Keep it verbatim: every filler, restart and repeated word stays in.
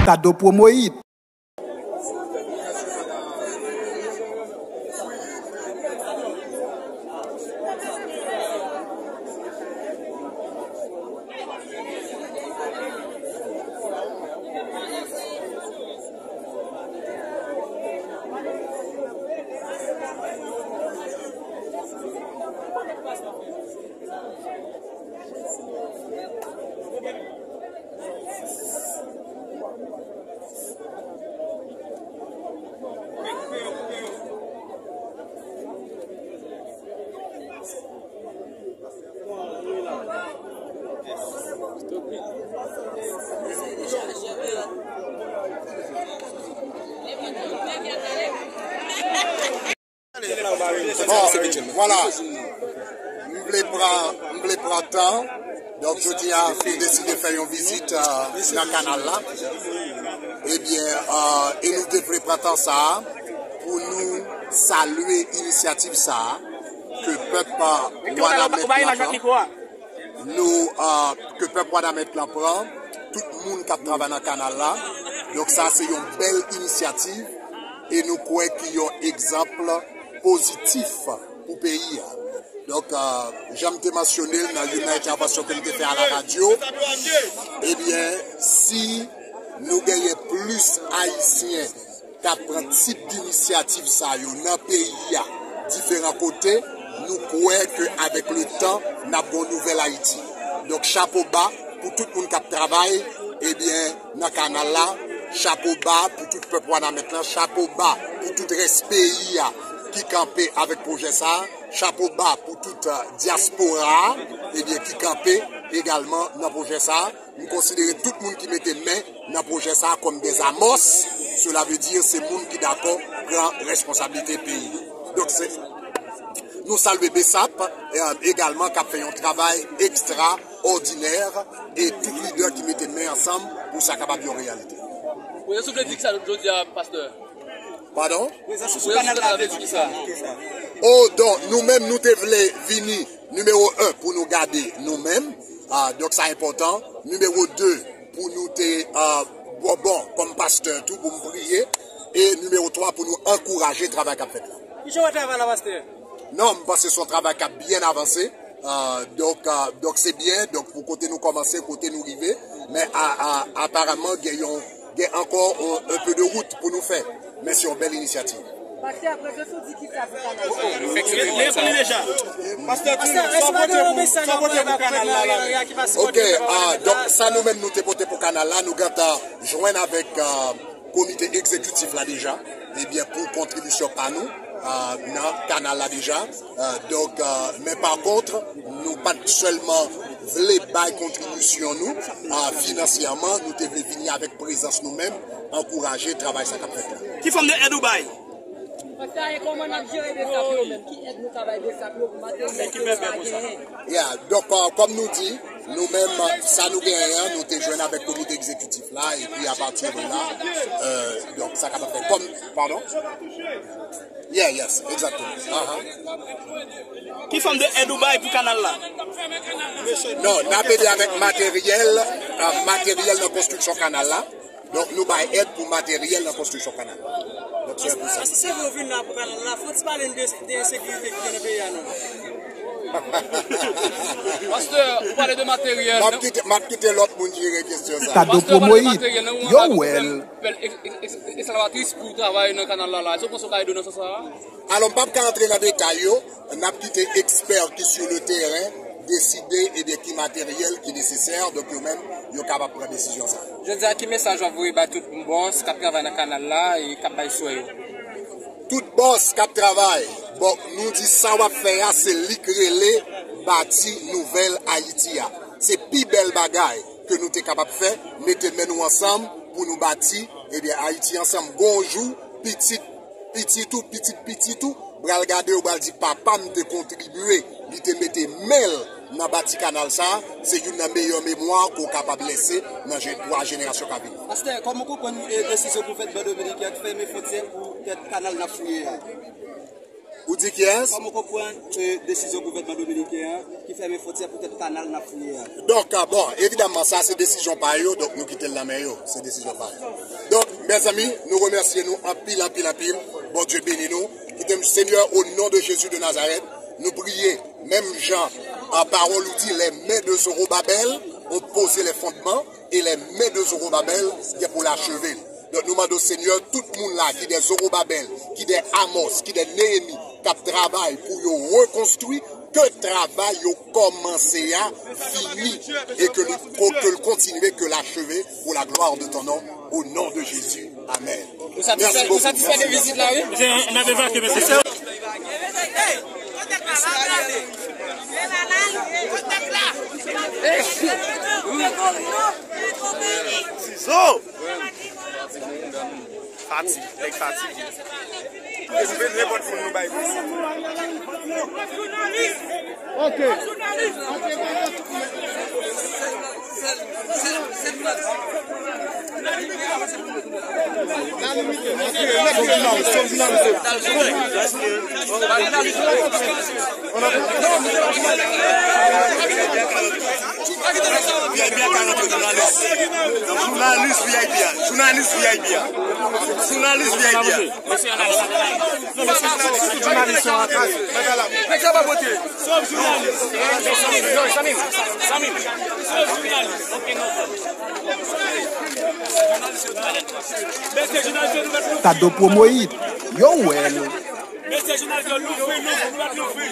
Kado Promo Hit. Bon, vwala. M vle pran, m vle pran tan. Donk, jodi a, nou deside fè yon vizit, euh, nan kanal la. Ebyen, euh, e nou te vle pran tan sa a pou nou salye inisyativ sa a ke pèp, euh, Wanament lan pran. Nou, euh, ke pèp Wanament lan pran, tout moun k ap travay nan kanal la. Donk, sa se yon bèl inisyativ e nou kwè ki yon egzanp pozitif pou peyi a. Donk, euh, jan m te mansyone l nan youn nan entèvansyon ke m te fè a la radyo, ebyen, si nou genyen plis Ayisyen k ap pran tip d inisyativ sa yo nan peyi a, diferan kote, nou kwè ke avèk le tan, n ap gen yon nouvèl Ayiti. Donk, chapo ba pou tout moun k ap travay, ebyen, nan kanal la, chapo ba pou tout pèp Wanament lan, chapo ba pou tout rès peyi a ki kanpe avèk pwojè sa a, chapo ba pou tout, euh, dyaspora a, ebyen, ki kanpe egalman nan pwojè sa a. M konsidere tout moun ki mete men nan pwojè sa a kòm des amos, cela veut dire se moun ki dakò pran responsablite peyi. Donk, se, nou salye BSAP, euh, egalman k ap fè yon travay ekstraòdinè e tout lidè ki mete men ansanm pou sa kapab yon reyalite. Prezans ou vle di kisa jodi a, pastè? Padon? Prezans ou sou kanal la vle di kisa? Oh, donk, nou menm, nou te vle vini nimewo en pou nou gade nou menm. Ah, donk, sa enpòtan. Nimewo de, pou nou te, ah, bon, bon, kòm pastè tou, pou m priye. E nimewo twa, pou nou ankouraje travay k ap fèt la. Kijan w wè travay la, pastè? Non, m panse se yon travay k ap byen avanse. Ah, donk, ah, donk se byen. Donk, pou kote nou kòmanse, kote nou rive. Men, a, a, aparamman, gen yon, gen ankò, euh, un peu de route pou nou fè. Men se yon bèl inisyativ. Pastè, prezans ou di kisa pou kanal la? Li reponn li deja. Pastè, sa w pote pou, sa w pote pou kanal la, la? Ok, ah, donk, sa nou menm nou te pote pou kanal la, nou gentan jwenn avèk, ah, komite egzekitif la deja, ebyen, pou kontribisyon pa nou, ah, nan kanal la deja. Ah, donk, ah, men pa kont, nou pa t sèlman vle bay kontribisyon nou, ah, finansyèman, nou te vle vini avèk prezans nou menm, ankouraje travay sa k ap fèt la. Ki fòm de èd ou bay? Pastè, e kòman n ap jere BSAP yo menm? Ki èd nou ka bay BSAP yo pou materyèl sa genyen? Yeah, donk, ah, kòm nou di, nou menm, sa nou genyen an, nou te jwenn avèk komite egzekitif la, epi apati de la, euh, donk, sa kapab fèt kòm, padon? Yeah, yes, exactement. Aha. Ki fòm de èd ou bay pou kanal la? Non, n ap ede avèk materyèl, euh, materyèl nan konstriksyon kanal la. Donk, nou bay èd pou materyèl nan konstriksyon kanal la. Donk, se pou sa. Pastè, se vre w vin la pou kanal la, fò w ti pale n de, de ensekirite ki gen nan peyi a, non? Pastè, ou pale de materyèl. M ap kite, m ap kite lòt moun jere kesyon sa. Kado Pastè, ou pale de Promo Hit. Materyèl, nan yon Yo, radyo ki fè l, fè l eks-, eks-, eks-, eksklavatris pou travay nan kanal la, la. Èske w panse w ka ede w nan sans sa a? Alò, m p ap ka antre nan detay yo. N ap kite ekspè ki sou le teren deside, ebyen, ki materyèl ki nesesè. Donk, yo menm, yo kapab pran desizyon sa a. Jodi a, ki mesaj w ap voye bay tout bòs k ap travay nan kanal la e k ap bay swè yo? Tout bòs k ap travay, bon, nou di sa w ap fè a, se li k rele bati nouvèl Ayiti a. Se pi bèl bagay ke nou te kapab fè, mete men nou ansanm pou nou bati, ebyen, Ayiti ansanm. Gon jou, pitit, pitit ou, pitit pitit ou, pral gade yo, pral di, "Papa m te kontribye, li te mete men l nan bati kanal sa a." Se youn nan meyè memwa ke w kapab lese nan je-, pou a jenerasyon k ap vini. Pastè, kòman w konprann, eh, desizyon gouvènman dominiken an fèmen fwontyè pou tèt kanal n ap fouye a? Ou di kiyès? Kòman w konprann, e, desizyon gouvènman dominiken an ki fèmen fwontyè poutèt kanal n ap fouye a? Donk, a, bon, evidaman, sa se desizyon pa yo, donk nou kite l nan men yo. Se desizyon pa yo. Donk, mezanmi, nou remèsye nou anpil, anpil, anpil. Bondye beni nou. Kite m, Senyè, o non de Jezi de Nazarèt, nou priye. Menm jan, a, pawòl ou di, les mains de Zorobabel ont posé les fondements, et les mains de Zorobabel gen pou l acheve l. Donk, nou mande w, Senyè, tout moun la ki de Zorobabel, ki de Amos, ki de Neyemi, k ap travay pou yo rekonstwi, ke travay yo kòmanse a fini, e ke li, ke l kontinye, ke l acheve, pour la gloire de ton nom, au nom de Jésus. Amen. Ou satisfè, ou satisfè de vizit la, wi? Mesye, n ap evakye, mesye. Sizo! Fatig, nèg fatige. Yo vin nenpòt moun nou bay. Ok. V I P a ka rantre, jounalis. Jounalis V I P a. Jounalis V I P a. Jounalis V I P a. Nèg sa pa pote. Sòf jounalis. Zanmi m. Zanmi m. Sòf jounalis. Mesye jounalis yo, nou mèt louvri. Kado pwomoyit. Yo wè l. Mesye jounalis yo, louvri, louvri, nou mèt louvri.